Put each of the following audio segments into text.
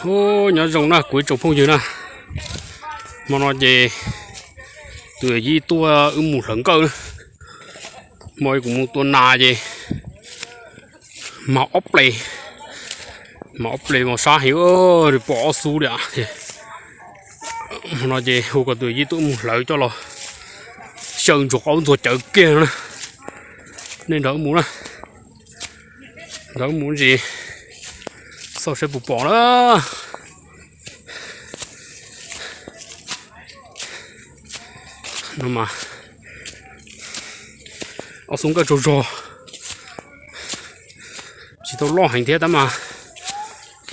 Ub, nyob zoo na kuv ib tsoom phooj ywg na. Hmo no ces tus yawm yij tuaj wb mus hlawv nkawj na. Hmo kuv mus tua nas ces mas ob ples, mas ob ples mas sab heev, pom ob xub li. Hmo no ces hu kom tus yawm yij tuaj mus hlawv coj los xyaw ntsuag qaub ntxuag cawv kiag no na. Nej nrog wb mus na, nrog wb mus ntsis xauj saib puas pom na. No mas ob xub nkawj tsaug zog, tsis tau loj heev thiab tab mas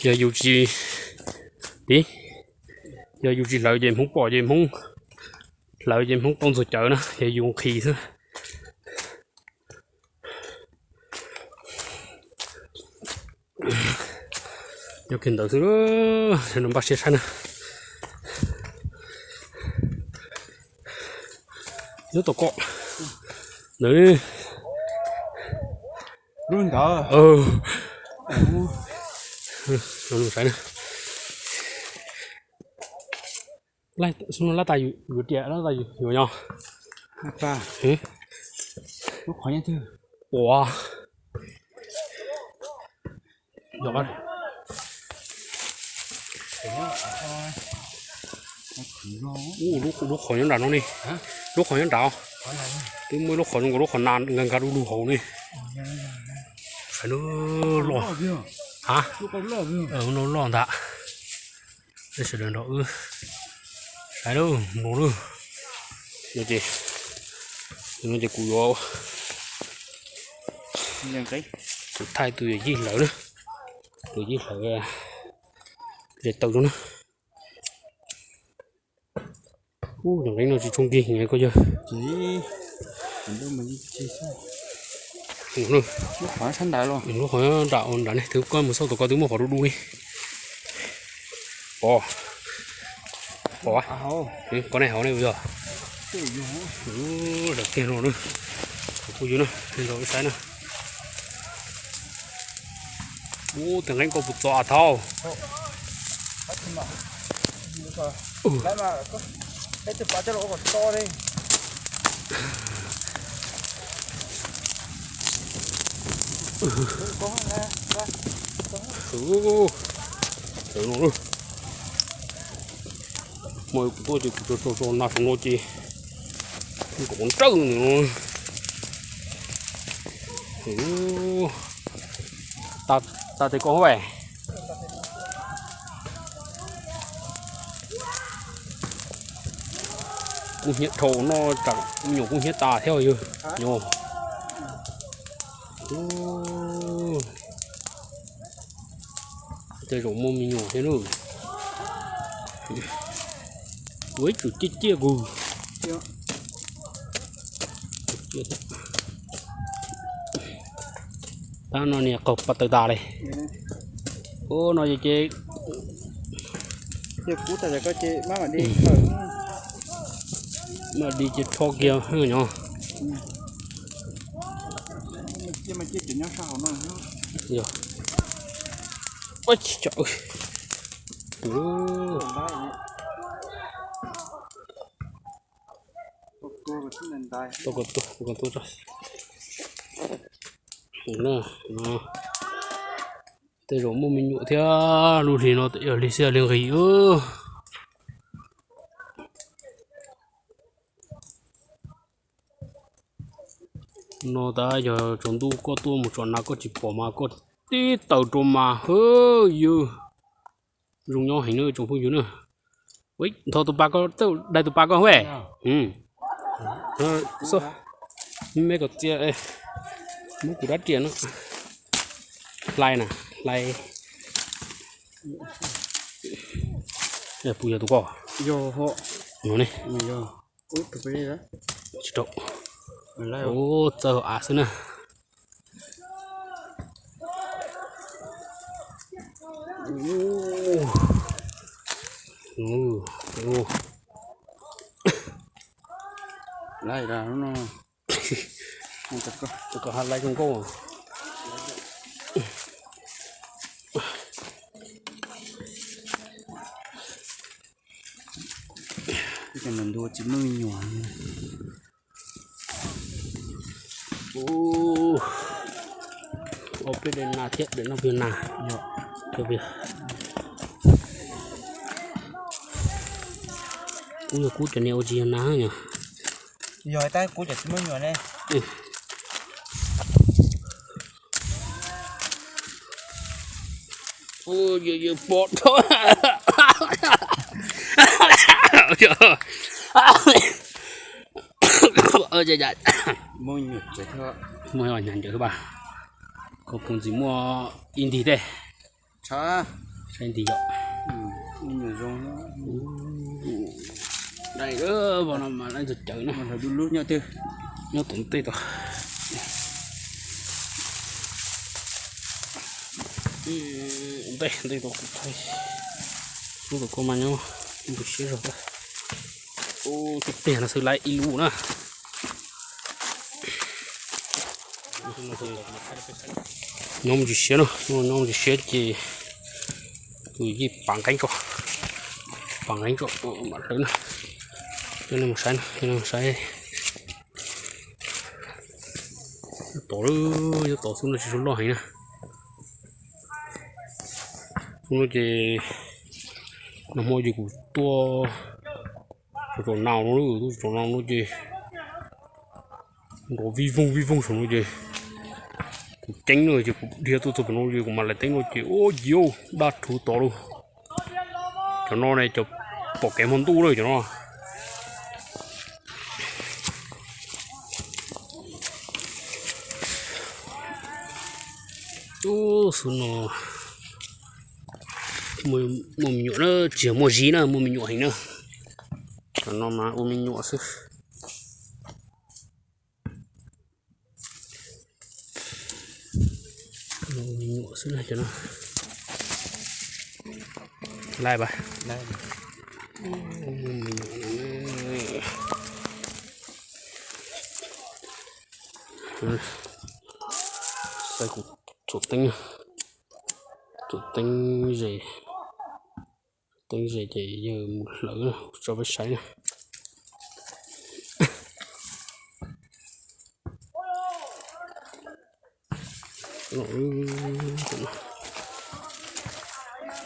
yog yus tsis, yog yus tsis hlawv ces Hmoob pom ces Hmoob hlawv ces Hmoob qaub ntxuag cawv na, yog yus nqhis xwb. Nyob kiag ntawd xwb, no npaj siab saib na. Nyob tom ko ntawd. Lub ntawd. Saib na. Lab tas yuav riam lab tas yuav nyo. Lub qhov nyob twg? Ua, lub qhov nyob nram no ne. Lub qhov nyob nram, twb muaj lub qhov zoo nkaus lub qhov nas nkag nkag du lug hauv ne. Saib lub loj, ha, lub no loj ntag. Sawv daws nrog wb saib lub no lub, no ces, no ces kuv yuav, kuv thaij tus yawm yij hlawv na, tus yawm yij hlawv zes taws rau na. Ub, cov nqeeb no tsis tshua nkig koj yawg. Lub qhov nram, nram ne, twb koj mus xauj tom ko twb muaj qhov du du ne. Pom, pom, koj nej hauv ne yog. Ub, tiag no, kuv yus na, nrog wb saib na. Ub, tus nqeeb koj puas txog a thauj? Ub, tawm no, hmo kuv tuaj ces kuv tso tso nas saum no ces nkaum nrawj no. Ub, tas tes ko hov. Kuj hnyiab dhau no, tsam me nyuam kuj hnyiab tas thiab yog. Nyuam, tej zaum muaj me nyuam thiab na. Ua ib tsum ciaj ciaj kug. Tab no niag qaug pas taws tas li. Ub, no ces, mas di ces rho kiag nyog. Yog, ua tsis tsam. Tej zaum muaj me nyuam thiab, lub hlis no yog li xij li nqis. No tab yog tsaus ntuj koj tuaj mus tsom nas koj tsis pom mas koj tib taws rau mas hwb yws. Zoo nyob heev na tsoom phooj ywg na. Ntho tus pas ko, dai tus pas ko hwb. Me kom txia, muab kuv rab riam no. Hlais na, hlais. Puas yog tus ko? Yog ho. No ne. Tsis rau. Ub, txawj av xwb na. Tus ko ha lais zoo nkauj. Ntu tsis muaj me nyuam. Ob peb daim nas thiab, daim no pia nas. Kub yog kub cov niag ua tsis yog nas yom. Yog tab kub cov tsis muaj me nyuam ne. Pom muaj nyuam ntawd, koj puas ntxim muaj ib ntim tej. Ib ntim yom. Dai, no mas lawv ntxog cawv na. Nyob tom ntej tod. Ntej ntej tod kuv thaij. Lub tom koj mas nyob ntws siab zog. Ub, tej no xwb lawm ib lub na. Nyob ntws siab no, nyob ntws siab ces tus yeej pav nqeeb tso, pav nqeeb tso mam hlawv na. Coj nej mus saib na, coj nej mus saib. Tod, yuav tod xub no tsis tshua loj heev na. Xub no ces nag hmo ces kuv tuaj txog tom nau no, tuaj txog tom nau no ces nrov vij voog vij voog saum no ces kuv ceeb no ces kuv dhia tuaj txog tom no ces kuv mam laim teeb no ces ua ciav daj rhuv tod lauj. Cov no ne cov pom kev hmo ntuj lawm cov no. Ub, xub no muaj me nyuam na, tsis yog muaj zib na, muaj me nyuam heev na. Cov no mas ua me nyuam xwb. Ua me nyuam xwb na cov no. Laij pas. Xav kuv txuam teeb, txuam teeb ze, teeb ze ces yawg mus hlawv tso peb saib na.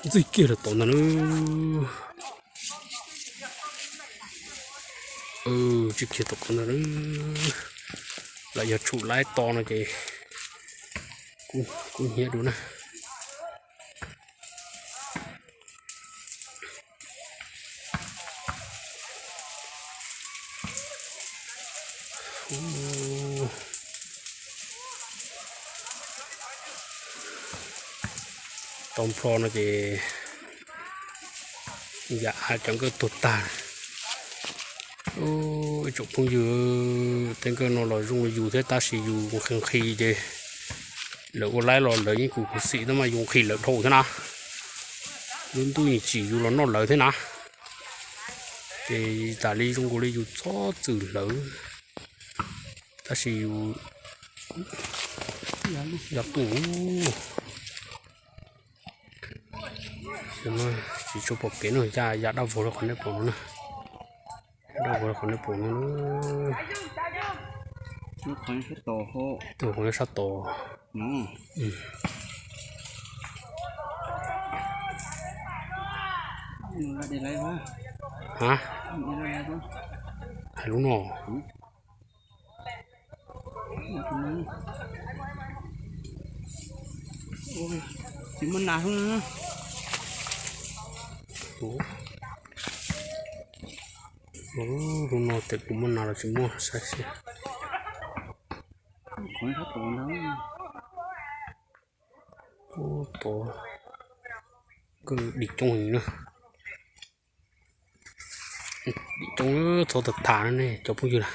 Ntxig kiag lawm tom ntag na. Ntxig kiag tom qab ntag na. Lam yog tshum laib to no ces kub hnyiab dua na. Tau nplho no ces yam av cov nkawj tuag tag. Ib tsoom phooj ywg, tej nkawj no los zoo li yus thiab tab sis yus nqhis nqhis ces lawv ua laib los lawv yeej khuv xim tab mas yus nqhis lawv dhau thiab na. Lub ntuj yeej tsim yus los noj lawv thiab na. Ces tas li zoo nkaus li yus txhob txwm hlawv, tab sis yus ya tuaj. Tsis tshua pom kev no, ya ya dab vog rau qhov nej pom no na. Dab vog rau qhov nej pom no na. Tus qhov sab tod. Ha, hais lub no. Tsis muaj nas. Lub no tes kuv muaj nas los tsis muaj saib xwb. Tod, nkawj dim coob heev na. Dim coob, txhob tham tham ne cov phooj ywg na.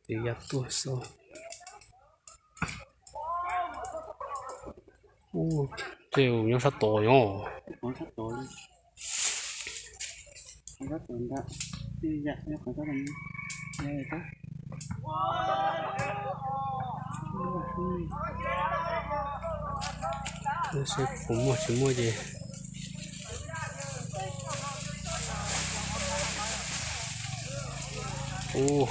Tes ya tuaj xwb. Ub, tej nyob sab tod nyob. Puas muaj tsis muaj ces. Ub,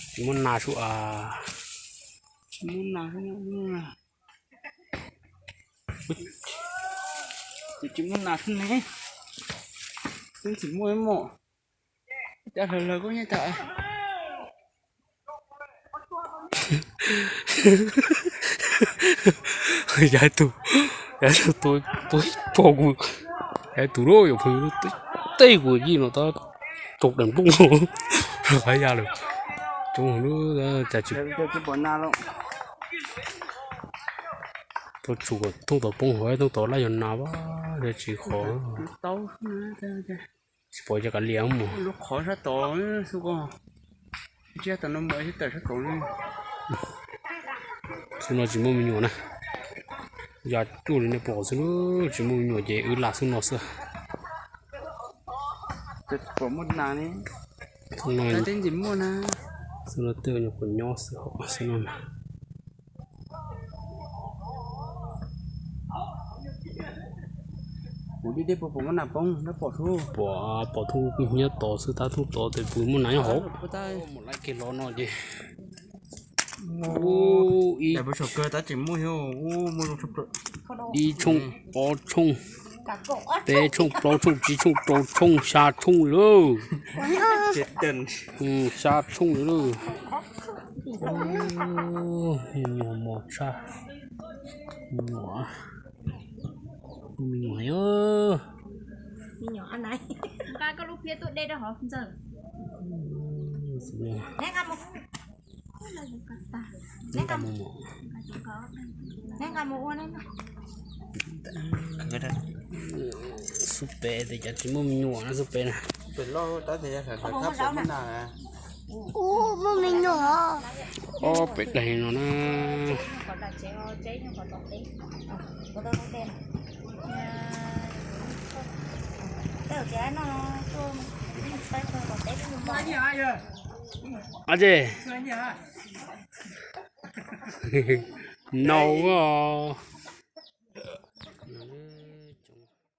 tsis muaj nas sub as. Tsis muaj nas sub ne. Twb tsis muaj ib mom. Cov hlawv hlawv kuj nyob cov. Yav tus, yav tus tua ib pog kuv, yav tus lub yuav phooj ywg lub tej kuv yij no tab tau daim nplooj rau qab ya lawm. Coob lub cas tsis tau tsum kom thooj tod poob hov, thooj tod laj yog nas vaj yog tsis qhov. Tsis pom cov kav liam mus. Lub qhov sab tod xwb ko. Tsiab tau no mus ib tawm sab tod li. Xwb no tsis muaj me nyuam na. Ya cuj li nej pom xwb, tsis muaj me nyuam ces wb lam xwb no xwb. Pom muaj nas ne. Xwb no, xwb no tej nyuam qhuav nyob xwb hos xwb no. Kuv dib deb puas pom muaj nas poob, pom sub. Pom, pom thooj kuj hnyiab tod xwb, tab thooj tod tes puas muaj nas nyob hauv. Mus laij kiag los no ces. Ub, ib, ib tshooj, ob tshooj, peb tshooj, plaub tshooj, tsib tshooj, rau tshooj, xya tshooj lawm. Xya tshooj lawm. Me nyuam mos tshaj. Me nyuam, me nyuam heev. Nqa koj lub phiab tuaj deb rau hauv ntxawg. Nqa mus, nqa mus ua. Xub pem tes cas tsis muaj me nyuam na xub pem na. Ub, muaj me nyuam. Ob pem daig no na. Ab tsi, nau os.